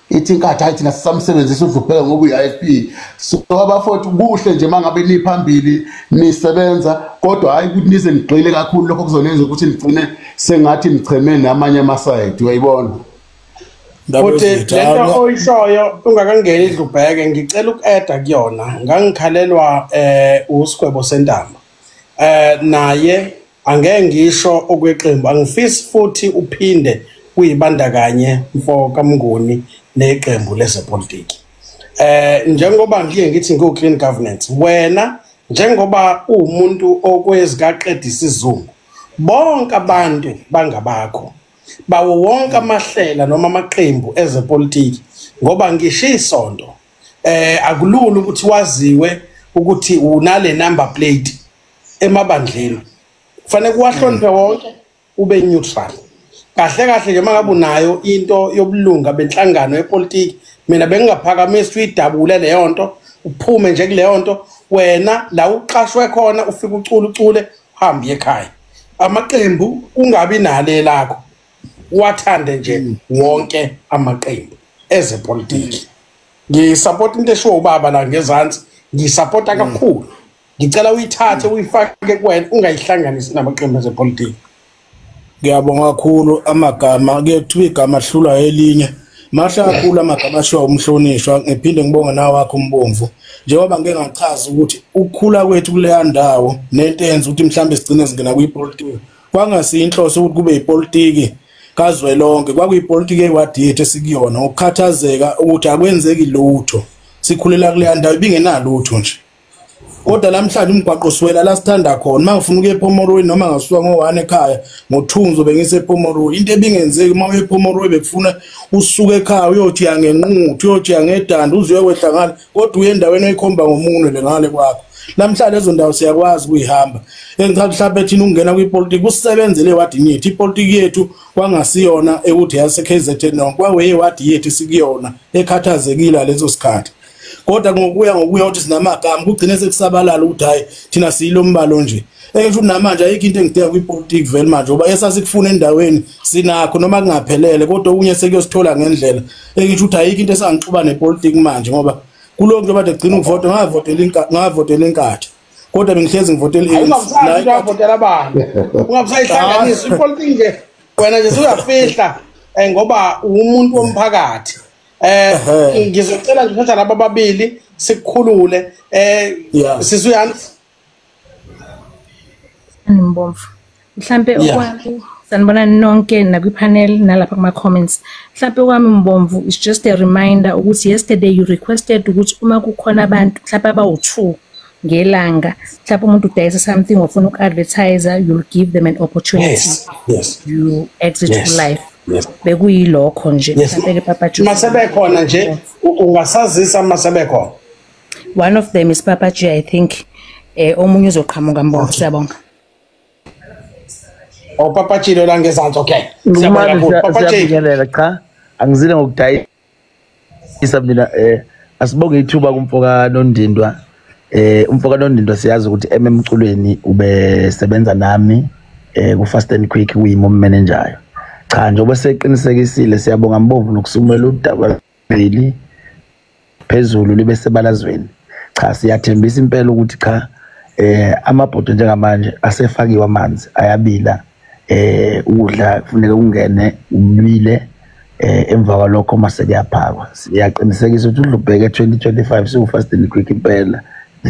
ithi inkathi hayi thina sisamsebenzisa uDlubheke ngoba uyi-IFP. So abafowethu kuhle nje mangabe niphambili nisebenza, kodwa hayi ukuthi nize nigxile kakhulu lokho kuzonenza ukuthi nigcine sengathi nicheme namanye amasayidi, uyayibona. Futhi lento oyishoyo ungakangeni iDlubheke, ngicela uku-eda kuyona. Ngangikhalelwa uSigwebo Sentamba, naye angeke ngisho okweqembu, angifisi futhi uphinde uyibandakanye mfo kaMnguni neqembu lezepolitiki. Njengoba ngiye ngithi ngiku clean governance, wena njengoba uwumuntu okwezikaqeda isizungu, bonke abantu bangabakho bawo wonke amahlela noma amaqembu ezepolitiki, ngoba ngisho isonto akulula ukuthi waziwe ukuthi unale number plate emabandleni. Kufanele kuwahloniphe wonke, ube neutral. Kahle kahle nje mangabe unayo into yobulunga benhlangano yepolitiki, mina bengingaphakamisa uyidabule leyo nto, uphume nje kuleyo nto. Wena la uqashwe khona ufike ucule ucule uhambe ekhaya. Amaqembu ungabi nale lakho, wathande nje wonke amaqembu ezepolitiki. Ngisupport into eshiwo ubaba la ngezansi, ngisupporta kakhulu. Ngicela uyithathe uyifake kuwena, ungayihlanganisi namaqembu ezepolitiki. Ngiyabonga kakhulu. Amagama kuye kuthiwa igama hlula elinye, mahle kakhulu amagama ashiwa umhlonishwa. Ngiphinde ngibonge nawe wakho uMbomvu, njengoba ngike ngachaza ukuthi ukukhula kwethu kuleya ndawo nento eyenza ukuthi mhlambe sigcine singena kwipolitiki kwangasiyo inhloso ukuthi kube ipolitiki kazwelonke, kwakuyipolitiki ewadi yethu esikuyona, ngokukhathazeka ukuthi akwenzeki lutho. Sikhulela kuleya ndawo ibingenalutho nje, kodwa namhlanje umgwaqo siwela la sithanda khona. Uma ngifuna ukuya ePomoroy noma ngasuka ngo-1 ekhaya, ngo-2 ngizobe ngise-Pomeroy. Into ebingenzeki uma uye ePomoroy bekufuna usuke ekhaya uyothi yangenquthu, uyothi yangedanda, uze uyokwehla ngale, kodwa uye endaweni oyikhomba ngomunwe le ngale kwakho. Namhlanje lezo ndawo siyakwazi ukuyihamba. Engichaza mhlawumbe thina ukungena kwipolitiki kusebenzele ewadini yethu. Ipolitiki yethu kwangasiyona ekuthi yase-KZN nonke, kwaweyewadi yethu sikuyona ekhathazekile leso sikhathi. Kodwa ngokuya ngokuya ukuthi sinamagama kugcine sekusabalala ukuthi hayi thina siyilo mbalo nje. Engisho namanje ayikho into engidinga kwipolitiki vele manje, ngoba esasikufuna endaweni sinakho noma kungaphelele, kodwa okunye sekuyosithola ngendlela. Engisho ukuthi ayikho into esangixuba nepolitiki manje, ngoba kulokhu njengoba gcina ukuvota ngavotela inkathi, kodwa bengihlezi ngivotela i-ANC. Ungavotela abantu, ungabusayihlanganisa ipolitiki nje wena nje usuyafihla ngoba umuntu womphakathi. Ngizocela nje uthatha laba ababili sikukhulule. Sisuyani Mbomvu, mhlambe okwami sanibonani nonke nakwi-panel nalapha kuma-comments. Mhlambe okwami Mbomvu is just a reminder ukuthi yesterday you requested ukuthi uma kukhona abantu mhlambe abawu-2 ngelanga, mhlambe umuntu udayisa something ofuna uku-advertise, you'll give them an opportunity. Yes, yes. You exit yes. Life. Yes. Bekuyilokho nje. Mhlambe Papa G. Masebekhona nje ungasazisa masebekhona. One of them is Papa G, I think. Omunye uzoqhamuka Mbomvu. Siyabonga. Oh, Papa G lo la ngezansi. Okay. Siyabonga kakhulu Papa G. Siyabingelela. Cha, angizile ngokudayisa mina. Asibonge ithuba kumfoka Nondindwa. Umfoka Nondindwa siyazi ukuthi ememculweni ubesebenza nami ku Fast and Quick kuyimo manager. Cha, njengoba seqinisekisile siyabonga Mbomvu nokusumela udaba leli phezulu libe sebalazweni. Cha, siyathembisa impela ukuthi cha amabhodo njengamanje asefakiwe amanzi ayabila, ukudla kufuneka kungene ubile, emva kwalokho mase kuyaphakwa. Siyaqinisekisa ukuthi uDlubheke 2025 siwu Fast and Quick impela,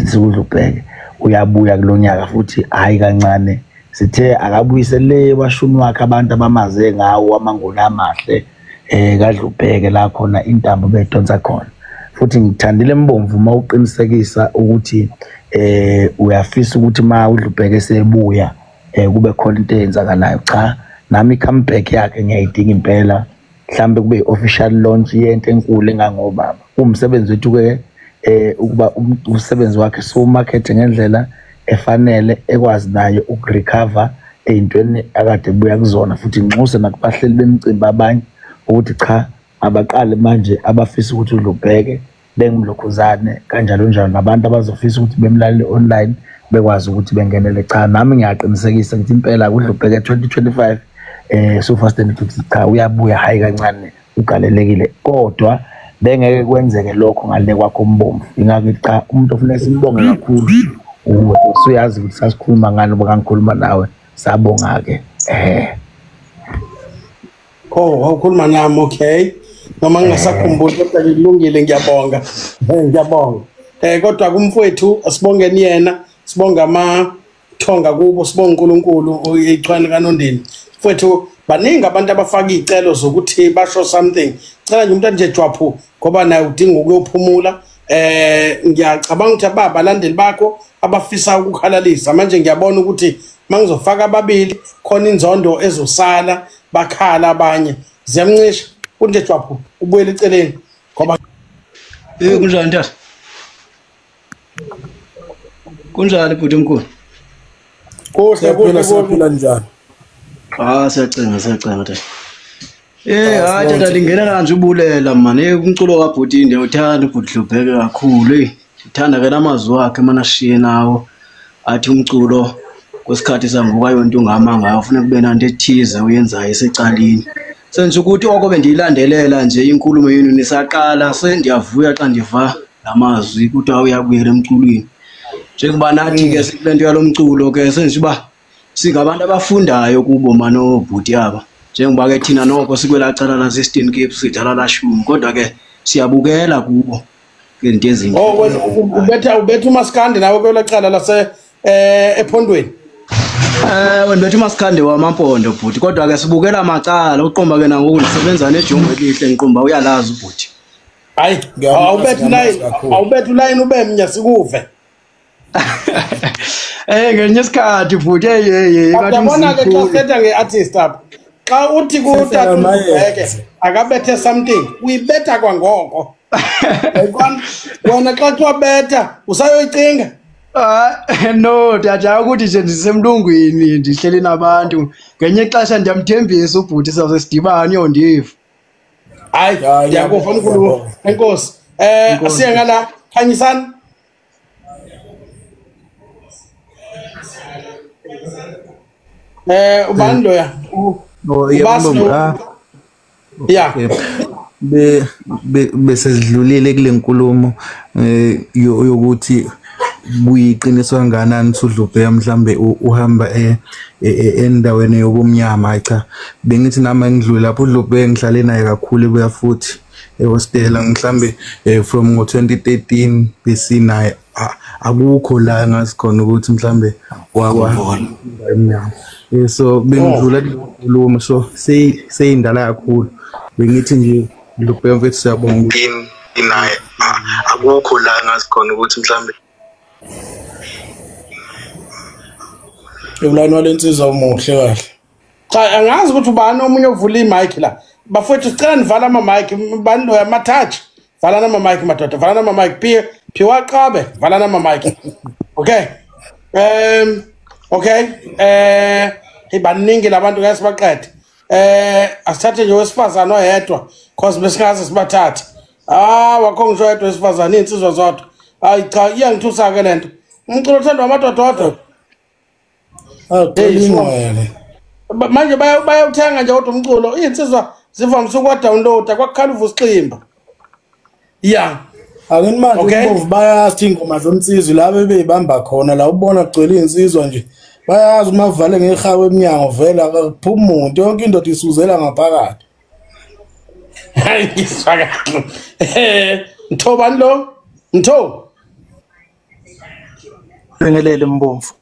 siwuDlubheke uyabuya kulonyaka futhi hayi kancane. Sithe akabuyise le washuni wakhe abantu abamaze ngawo amangona amahle kaDlubheke la khona intambo bedonsa khona. Futhi ngithandile Mbomvu uma uqinisekisa ukuthi uyafisa ukuthi ma uDlubheke sebuya kube khona into eyenzakalayo. Cha, nami comeback yakhe ngiyayidinga impela, mhlambe kube official launch yento enkulu engangobaba. Umsebenzi wethu ke ukuba umsebenzi wakhe so market ngendlela efanele ekwazi naye ukurecover eyintweni akade buya kuzona, futhi nxuse nakubahleli bemicimbi abanye ukuthi cha abaqale manje abafisa ukuthi uDlubheke bengumlokhuzane kanjalo njalo, nabantu abazofisa ukuthi bemlalele online bekwazi ukuthi bengenele. Cha, nami ngiyaqinisekisa ngithi impela uDlubheke 2025 so Fast and Quick cha uyabuya hayi kancane ugalelekile, kodwa bengeke kwenzeke lokho ngale kwakho Mbomvu. Ingakho cha umuntu ofanele simbonge kakhulu uwe, usuyazi ukuthi sasikhuluma ngani ngoba ngikhuluma nawe. Sabonga ke. Oh, awukhuluma nami, okay. Noma ngingasakhumbuli kodwa ngilungile, ngiyabonga. Ngiyabonga. Kodwa kumfowethu asibongeni yena, sibonga amathonga kubo, sibonga uNkulunkulu ichwane kaNondini. Mfowethu Baningi abantu abafaka izicelo zokuthi basho something. Cela nje umuntu nje jwaphu ngoba naye udinga ukuyophumula. Ngiyacabanga ukuthi abalandeli bakho abafisa ukukhalalisa manje ngiyabona ukuthi mangizofaka ababili khona inzondo ezosala bakhala abanye. Ziyamncisha kunje jwaphu ubuyele eceleni ngoba kunjani tata? Kunjani bhuti omkhulu? Kuhle kuhle siyaphila njani? Ah siyacenga tata. Hayi tata lingena kanje ubulela man. Umculo kaBhuti ndiyawuthanda uBhuti Dlubheke kakhulu. Ndithanda ke lamazwi wakhe mana ashiye nawo. Athi umculo kwesikhathi sangoku ayonto ungama ngayo ufuna kube nanto ethize uyenzayo esecaleni. Senje ukuthi oko bendiyilandelela nje inkulumo yenu nisaqala sendiyavuya xa ndiva lamazwi ukuthi awuyabuyela emculweni. Njengoba nathi ke sikulento yalomculo ke senje uba singabantu abafundayo kubo mano bhuti aba. Njengoba ke thina noko sikwela cala lase Eastern Cape sidlala la shumi kodwa ke siyabukela kubo into ezinhle. Oh ubetha umaskandi nawe kwela cala lase ephondweni. Wena bethu umaskandi wamampondo bhuti kodwa ke sibukela amacala uqomba ke nangoku ndisebenza nejongo elihle ngiqomba uyalazi ubhuti. Hayi awubethu line ube mnya sikuve. Ngelinye isikhathi bhuti hey uyabona ke xa sithetha ngeartist apha xa uthi kutata uBheke akabethe something uyibetha kwangoko. Wena xa kuthiwa betha usayoyicinga. No tata ukuthi nje ndisemlungwini ndihleli nabantu ngenye ixesha ndiyamthembisa ubhuti sizawuze sidibane uyondiva. Hayi ndiyakuva mkhulu enkosi. Asiye ngala khanyisani. Ubani loya? Yeah. Bese sidlulile kule nkulumo yokuthi kuyiqiniso kangakanani uDlubheke mhlambe uhamba endaweni yobumnyama. Cha bengithi nami ngidlule lapho uDlubheke ngihlale naye kakhulu ebuya futhi ehostela mhlambe from ngo-2013 besinaye akukho la ngazi khona ukuthi mhlambe wakwa emnyama. So bengidlula kukhuluma so seyindala kakhulu bengithi nje Dlubheke mfethu siyabonga naye akukho la ngazi khona ukuthi mhlambe Ulani walensizwa umuhle kahle. Cha angazi ukuthi ubani omunye ovula imic la. Bafowethu sicela nivala ama mic bani loya ama touch. Valana ama mic madoda, valana ama mic phiwa qabe, valana ama mic. Okay. Okay. Ibaningi labantu ngeke sibaqede. Asithathe nje wesifazana oyedwa cause besingaze sibathathe. Wakho ngisho oyedwa wesifazana insizwa zodwa. Hayi cha iyangithusa ke lento. Umculo othandwa amadoda odwa. Manje bayawuthenga nje kodwa umculo izinsizwa zivamise ukwa-downloada kwakukhala uVusiximba. Yeah. Akeni manje uBomvu bayazi ingoma zomnsizwa la bebeyibamba khona la ubona kugcwele insizwa nje bayazi uma vale ngehawu eminyango vela akuphuma umuntu yonke indoda isuzela ngaphakathi. Hayi ngizwa kahle. Mtho bani lo? Mtho. Bengelele Mbomvu.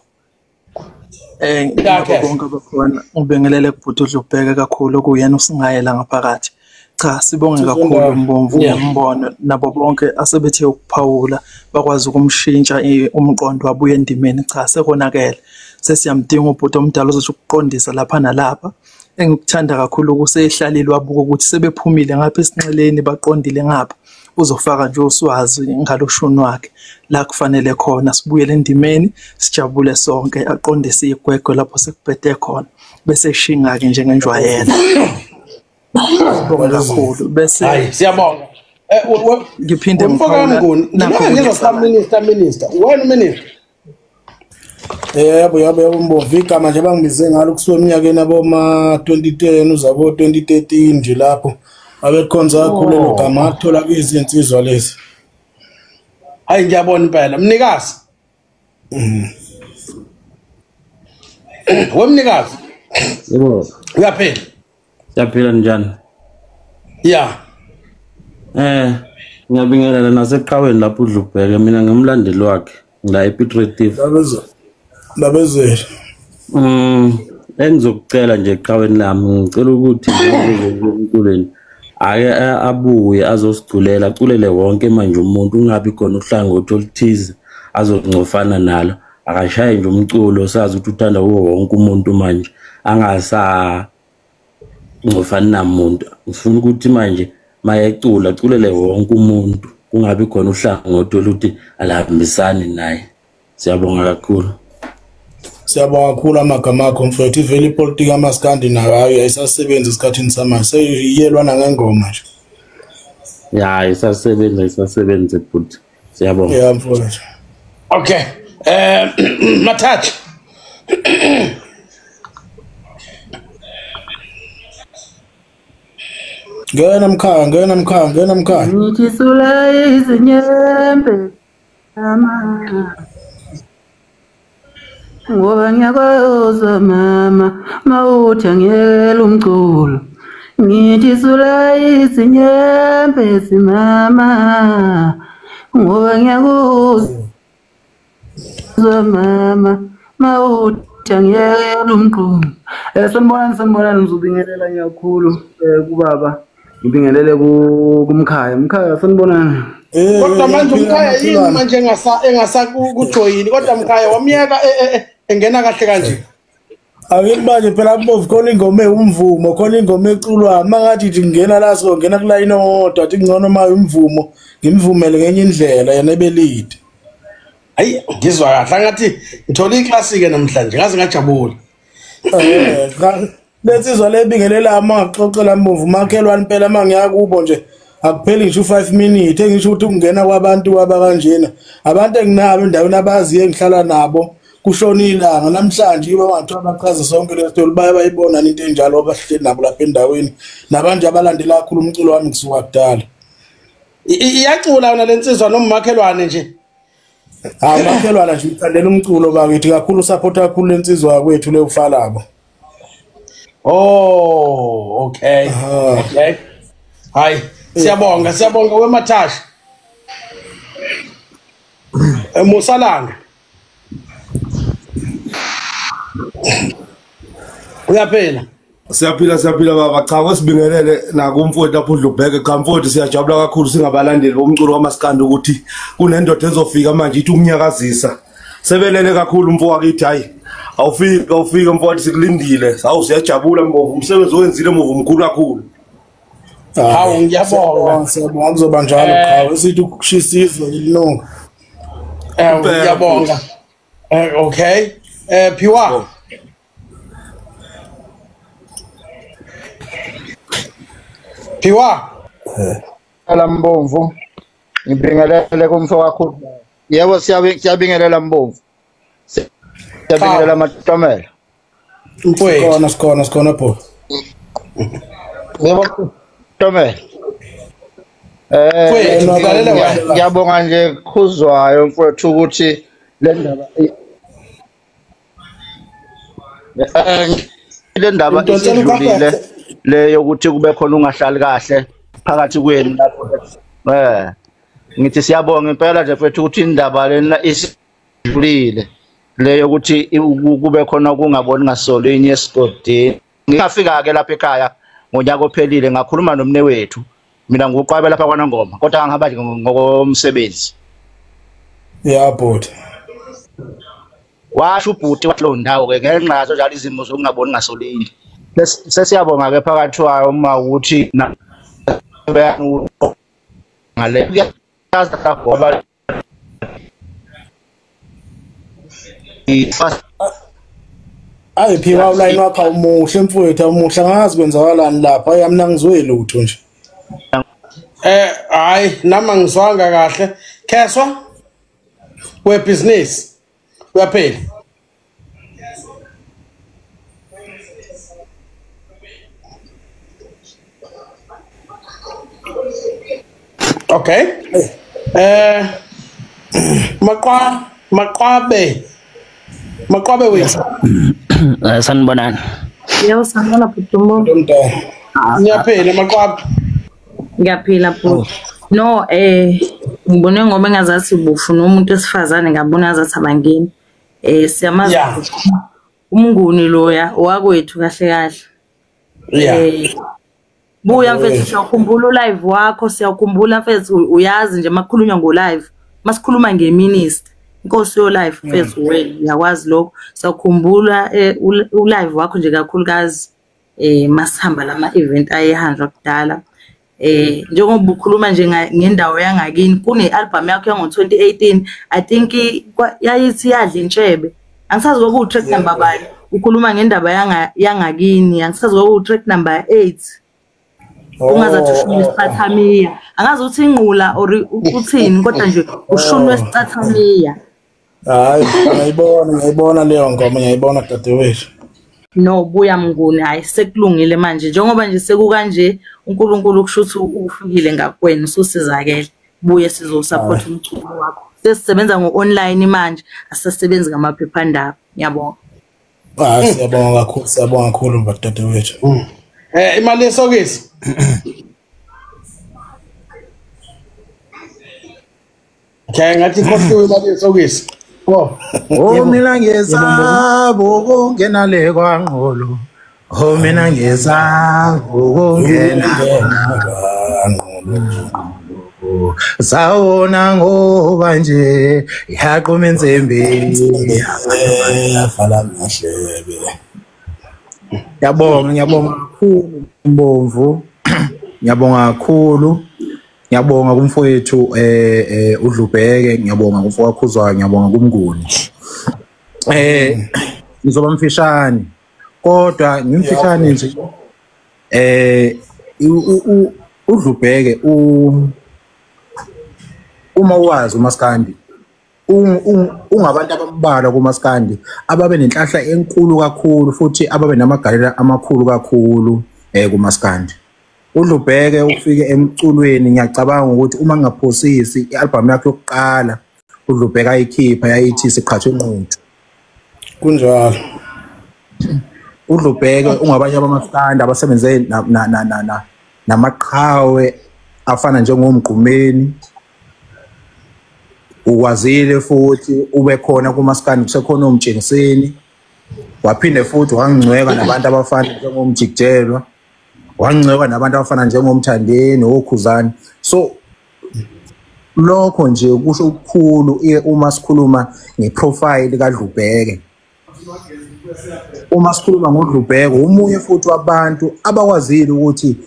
Ngiyabonga bonke abakhona ubingelele kubhuti uDlubheke kakhulu kuyena usingayela ngaphakathi. Cha sibonge kakhulu Mbomvu ngombono nabo bonke asebethe ukuphawula bakwazi ukumshintsha umqondo wabuye endimeni. Cha sekonakele sesiyamdinga ubhuti omdala ozothi ukuqondisa lapha nalapha. Engikuthanda kakhulu kusehlalile wabuka ukuthi sebephumile ngapha esinxeleni baqondile ngapha uzofaka nje uswazi ngaloshuni wakhe la kufanele khona sibuyele endimeni sijabule sonke aqondise igwegwe lapho sekubhede khona bese shinga ke njengenjwayelo. Sibonga kakhulu bese hayi siyabonga. Ngiphinde mfowethu ngizwa minister wena minister. Yebo Mbomvu igama nje bangibize ngalo kusuka eminyakeni aboma 2010 uzabo 2013 nje lapho abekhonza kakhulu lo gama athola izinsizwa lezi. Hayi ngiyabona impela mnikazi. Wemnikazi. Yebo. Uyaphila? Siyaphila njani? Yeah. Ngiyabingelela naseqhaweni lapho uDlubheke mina ngimlandeli wakhe la ePiet Retief. Babezela. Engizokucela nje eqhaweni lami, ngicela ukuthi emculweni ake abuye azosiculela, aculele wonke manje umuntu, ungabi khona uhlangothi oluthize azoncofana nalo. Akashaye nje umculo, sazi ukuthi uthanda kuwo wonke umuntu manje, angasa ncofani namuntu. Ngifuna ukuthi manje mayecula aculele wonke umuntu, kungabi khona uhlangothi oluthi alihambisani naye. Siyabonga kakhulu. Siyabonga kakhulu amagama akho mfowethu. Ivele ipolitiki amaskandi nayo hayi ayisasebenzi esikhathini samanje, seyiyelwa nangengoma nje. Ya, ayisasebenzi, ayisasebenzi bhuti. Siyabonga. Yeah mfowethu. Okay. Mathatha. Ngena mkhaya, ngena mkhaya, ngena mkhaya. Ngithi sula izinyembe mama, ngoba ngiyakwazi mama mawuthi angiyekela umculo. Ngithi sula izinyembe mama, ngoba ngiyakuzwa mama mawuthi angiyekela umculo. Sanibonani, sanibonani, ngizobingelela kakhulu kubaba. Ngibingelele kumkhaya. Mkhaya sanibonani. Kodwa manje umkhaya yini manje engasakujoyini? Kodwa mkhaya wamyeka engena kahle kanje. Awuthi manje phela Mbovu khona ingoma ewumvumo, khona ingoma eculwa. Mangathi nje ngena la so ngena kulayini owodwa, athi ngcono maye umvumo ngimvumele ngenye indlela yena ebelide. Hayi ngizwa kahle ngathi ngithola iclassic namhlanje, ngaze ngajabula. Lensizwa lebingelela amaxoxela Mbovu makhelwane impela mangiyakubo nje akupheli ngisho 5 minutes engisho ukuthi ukungena kwabantu abakanjena abantu enginabo endaweni abaziye engihlala nabo kushona ilanga namhlanje iba bantu abachaza sonke le story baye bayibona into enjalo abahleli nabo lapha endaweni nabantu abalandela kakhulu umculo wami kusuka kudala. Iyacula yona lensizwa nomakhelwane nje. Hayi makhelwane nje uthandela umculo bakithi kakhulu, support kakhulu lensizwa yakwethu le ufalabo. Oh, okay. Okay. Hayi, siyabonga, siyabonga weMathasha. Musalanga. Uyaphila? Siyaphila, siyaphila baba. Cha kwesibingelele nakumfowethu lapho uDlubheke. Cha mfowethu siyajabula kakhulu singabalandeli bomculo kaMaskandi ukuthi kunendoda ezofika manje ithi umnyakazisa. Sebelele kakhulu mfowethu hayi. Awufika, awufika mfowethu sikulindile. Hawu siyajabula Mbovu, umsebenzi owenzile Mbovu mkhulu kakhulu. Hawu ngiyabonga. Siyabonga kuzoba njalo qhawe sithi ukushisa izwe lilunga. Ngiyabonga. Okay. Phiwa. Phiwa. Hala Mbomvu. Ngibingelele kumfo kakhulu. Yebo siyabingelela Mbomvu. Siyabingelela Matomela. Mfowethu. Sikhona sikhona pho. Yebo Tomela. Ngiyabonga nje Khuzwayo mfowethu ukuthi le ndaba isidlulile le yokuthi kube khona ungahlali kahle phakathi kwenu lapho. Ngithi siyabonga impela nje mfowethu ukuthi indaba lena isidlulile le yokuthi kube khona ukungaboni ngasolinye esigodini. Ngingafika ke lapha ekhaya ngonyaka ophelile ngakhuluma nomne wethu. Mina nguqwabe lapha kwaNongoma kodwa ngihamba nje ngokomsebenzi. Yeah bhuti. Washo ubhuti wathi lo ndawo ke ngenxa yazo njalo izimo zokungaboni ngasolinye. Sesiyabonga ke phakathi kwayo uma ukuthi ngale ngoba ayi Phiwa ulayini wakho awumuhle mfowethu awumuhle angazi kwenzakalani lapha hayi mina ngizwe lutho nje. Hayi nami angizwanga kahle. Kheswa we business uyaphela. Okay. Maqwabe wethu. Sanibonani. Yebo sanibona bhuti Mbomvu. Ngiyaphila Maqwabe. Ngiyaphila bhuti. No ngibone ngoba engazathi ubufuna umuntu esifazane ngabona azathi abangeni. Siyamazi. Umnguni loya owakwethu kahle kahle. Yeah. Buya mfethu, siyakhumbula live wakho, siyakhumbula mfethu, uyazi nje makukhulunywa ngo live, masikhuluma ngeminister. Inkosi yo live mfethu wena uyakwazi lokho. Siyakhumbula u live wakho nje kakhulukazi masihamba lama event ayehanjwa kudala. Njengoba ukhuluma nje ngendawo yangakini kune album yakho yango 2018 I think yayithi yadla intshebe. Angisazi kwaku track number bani. Ukhuluma ngendaba yangakini, angisazi kwaku track number 8. Ungazathi ushunwe isicathamiya. Angazi uthi ingqula or uthini kodwa nje ushunwe isicathamiya. Hayi, ngiyayibona leyo ngoma, ngiyayibona dadewethu. No, buya Mnguni, hayi sekulungile manje. Njengoba nje sekukanje uNkulunkulu kusho ukuthi ufikile ngakwena, ususizakele. Buye sizosupport umculo wakho. Sesisebenza ngo-online manje, asisebenzi ngamaphephandaba. Ngiyabonga. Ah, siyabonga kakhulu, siyabonga kakhulu dadewethu. Imali yesokisi. Okay, ngathi khohliwe imali yesokisi. Oh mina ngiyesaba ukungena le kwaNgqolo. Oh mina ngiyesaba ukungena kwaNgqolo. Sawona ngoba nje yaqhuma insimbi yafala amadlebe. Ngiyabonga, ngiyabonga kakhulu Mbomvu. Ngiyabonga kakhulu. Ngiyabonga kumfowethu uDlubheke, ngiyabonga kumfowethu Khuzwayo, ngiyabonga kuMnguni. Ngizoba mfishane. Kodwa ngimfishane nje uDlubheke uma wazi uMaskandi ungabantu abambalwa kuMaskandi ababe nenhlahla enkulu kakhulu futhi ababe namagalelo amakhulu kakhulu kuMaskandi. uDlubheke ufike emculweni, ngiyacabanga ukuthi uma ngingaphosisi i-album yakhe yokuqala uDlubheke ayikhipha yayithi Siqhathwe Inquthu. Kunjalo. uDlubheke ungabanye abamaskandi abasebenze namaqhawe afana njengoMgqumeni. Ukwazile futhi ube khona kuMaskandi kusekhona uMtshengiseni, waphinde futhi wangcweka nabantu abafana njengoMjikijelwa, wangcweka nabantu abafana njengoMthandeni oKhuzani. So lokho nje kusho ukukhulu uma sikhuluma ngeprofile kaDlubheke. Uma sikhuluma ngoDlubheke umunye futhi wabantu abakwazile ukuthi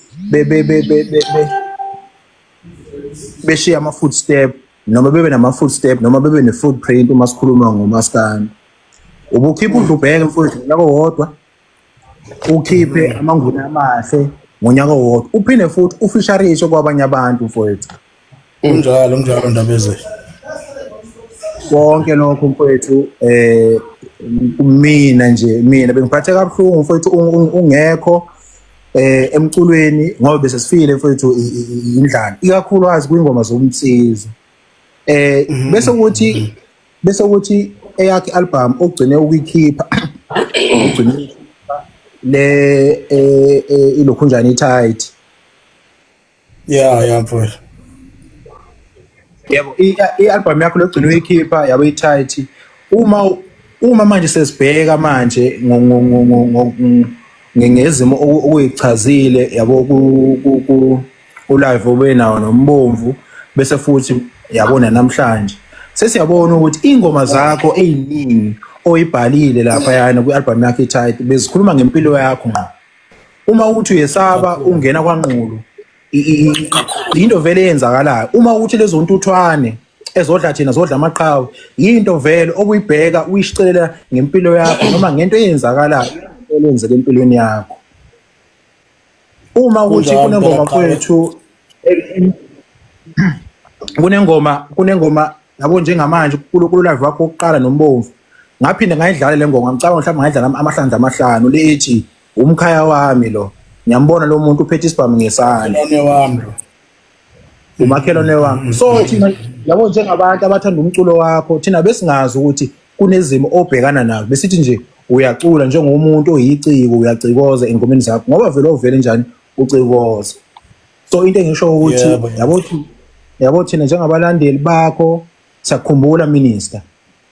beshiya ama footstep noma bebe nama footstep noma bebe ne footprint uma sikhuluma ngoMaskandi. Ubukhipha uDlubheke mfowethu ngonyaka owodwa, ukhiphe amaNguni amahle ngonyaka owodwa, uphinde futhi ufisharishe kwabanye abantu mfowethu. Kunjalo, kunjalo Ndabezulu. Konke lokho mfowethu mina nje mina bengiphathe kabuhlungu mfowethu ungekho emculweni ngoba bese sifile mfowethu indlala, ikakhulukazi kwingoma zomsizi. Bese kuthi eyakhe album ogcine ukuyikhipha ogcine le ilokhunjani itight. Yeah mfowethu. Yebo, i-album yakho logcine uyikhipha yabo itight. Uma manje sesibheka manje ngezimo okuyichazile yabo ku live obenawo noMbomvu, bese futhi yabona namhlanje sesiyabona ukuthi ingoma zakho eziningi oyibhalile lapha yana kwi-album yakho itight bezikhuluma ngempilo yakho ngqo. Uma uthi uyesaba ungena kwaNgqulu into vele eyenzakalayo. Uma uthi lezo ntuthwane ezodla thina zodla amaqhawe, yinto vele okuyibheka uyishicelela ngempilo yakho noma ngento eyenzakalayo eyenzeka empilweni yakho. Uma uthi kunengoma mfowethu, kunengoma yabo njengamanje kulo live wakho oqala noMbomvu, ngaphinde ngayidlala le ngoma, ngicabanga mhlawumbe ngayidlala amahlandla amahlanu, le ethi umkhaya wami lo, ngiyambona lo muntu uphethe isibhamu ngesandla, umakhelwane wami. So thina yabo njengabantu abathanda umculo wakho, thina besingazi ukuthi kunezimo obhekana nazo, besithi nje uyacula njengomuntu oyiciko, uyacikoza engomeni zakho ngoba vele ovele njani ucikoza. So into engisho ukuthi yabo thina njengabalandeli bakho siyakhumbula minister,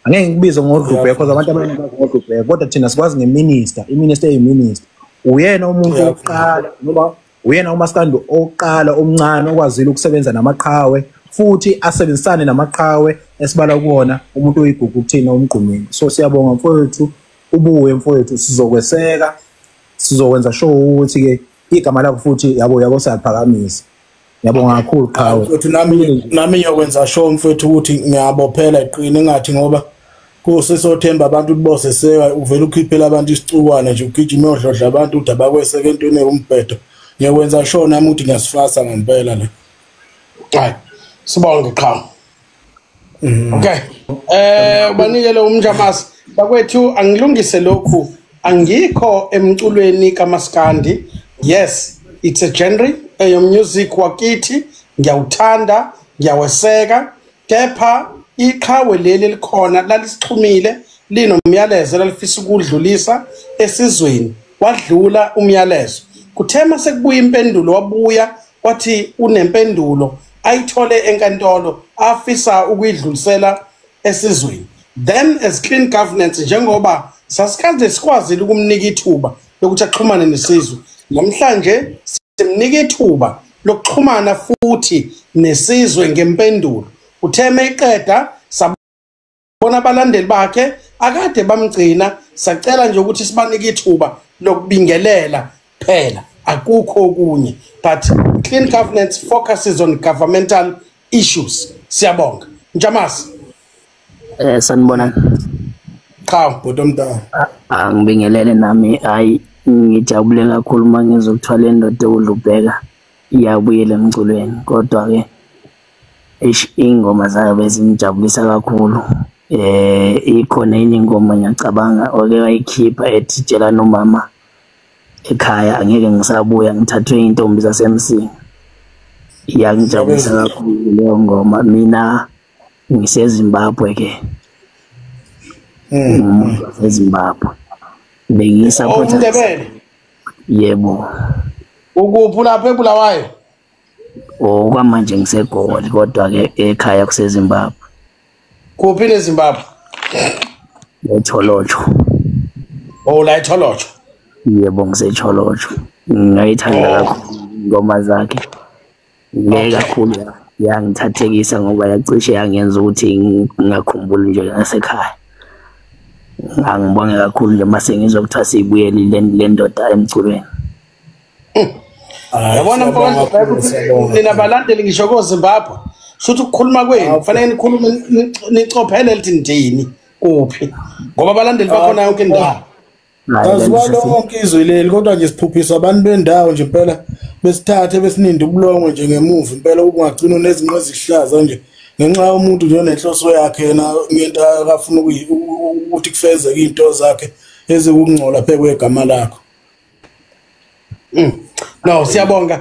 Angeke ngikubize ngoDlubheke because abantu abaningi bazi ngoDlubheke, kodwa thina sikwazi ngeminister, iminister eyiminister. Uyena umuntu wokuqala noma uyena umaskandi oqala omncane okwazile ukusebenza namaqhawe futhi asebenzisane namaqhawe esibala kuwona umuntu oyigugu kuthina uMgqumeni. So siyabonga mfowethu, ubuye mfowethu, sizokweseka, sizokwenza sure ukuthi ke igama lakho futhi yabo siyaphakamisa. Ngiyabonga kakhulu qhawe. Mfowethu nami ngiyokwenza sure mfowethu ukuthi ngiyabophela iqine ngathi ngoba kusisothemba abantu kuboseseka uvela ukhiphela abantu isicukwana nje ugijima odlodla abantu uthi abakweseke entweni umbhedo. Ngiyokwenza sure nami ukuthi ngiyasifasa ngempela le. Hayi, sibonge qhawe. Okay. Ubanikele umjamasi. Bakwethu angilungise lokhu, angikho emculweni kaMaskandi. Yes, it's a genre eyo music wakithi, ngiyawuthanda, ngiyaweseka, kepha iqhawe leli likhona lalisixhumile linomyalezo lalifisa ukudlulisa esizweni, wadlula umyalezo. Kuthema sekubuya impendulo, wabuya wathi unempendulo ayithole enkantolo afisa ukuyidlulisela esizweni. Then as clean governance, njengoba sasikade sikwazile ukumnika ithuba lokuthi axhumane nesizwe, namhlanje simnika ithuba lokuxhumana futhi nesizwe ngempendulo. Utheme iqeda, sabona abalandeli bakhe akade bamgcina, sacela nje ukuthi sibanike ithuba lokubingelela phela, akukho okunye. But clean governance focuses on governmental issues. Siyabonga Njamasi. Sanibonani. Cha bhuti omdala. Angibingelele nami, hayi ngijabule kakhulu uma ngizokuthiwa le ndoda uDlubheka iyabuyela emculweni, kodwa ke ingoma zayo bezingijabulisa kakhulu. Ikhona enye ingoma ngiyacabanga oke wayikhipha ethi tshela nomama ekhaya angeke ngisabuya ngithathwe intombi zasemsini. Iyangijabulisa kakhulu leyo ngoma. Mina ngiseZimbabwe ke, ngumuntu waseZimbabwe, bengisupporta. UMndebele? Yebo. Ukuphi lapha eBulawayo? Okwamanje ngiseGoli, kodwa ke ekhaya kuseZimbabwe. Kuphi neZimbabwe? eTholotsho. Oh, la eTholotsho. Yebo, ngiseTholotsho. Ngayithanda kakhulu ingoma zakhe. Le kakhulu yangithathekisa ngoba yacishe yangenza ukuthi ngingakhumbuli nje ngasekhaya. Angibonge kakhulu nje mase ngizwa kuthiwa siyibuyelile le ndoda emculweni. Yabona mfowethu, nina balandeli ngisho koZimbabwe, shuthi ukukhuluma kwenu kufanele nikhulume nicophele lithi ndini kuphi, ngoba abalandeli bakhona yonke indawo. Aziwa lonke izwe leli, kodwa nje siphuphisa abantu bendawo nje impela, besithathe besininde ubulongwe nje ngemuva impela, ukungagcina nezinqe ezihlaza nje ngenxa yomuntu nje onenhloso yakhe yena ngento akafuna ukuthi kufezeke into zakhe ezikungcola phe kwegama lakho. No, siyabonga.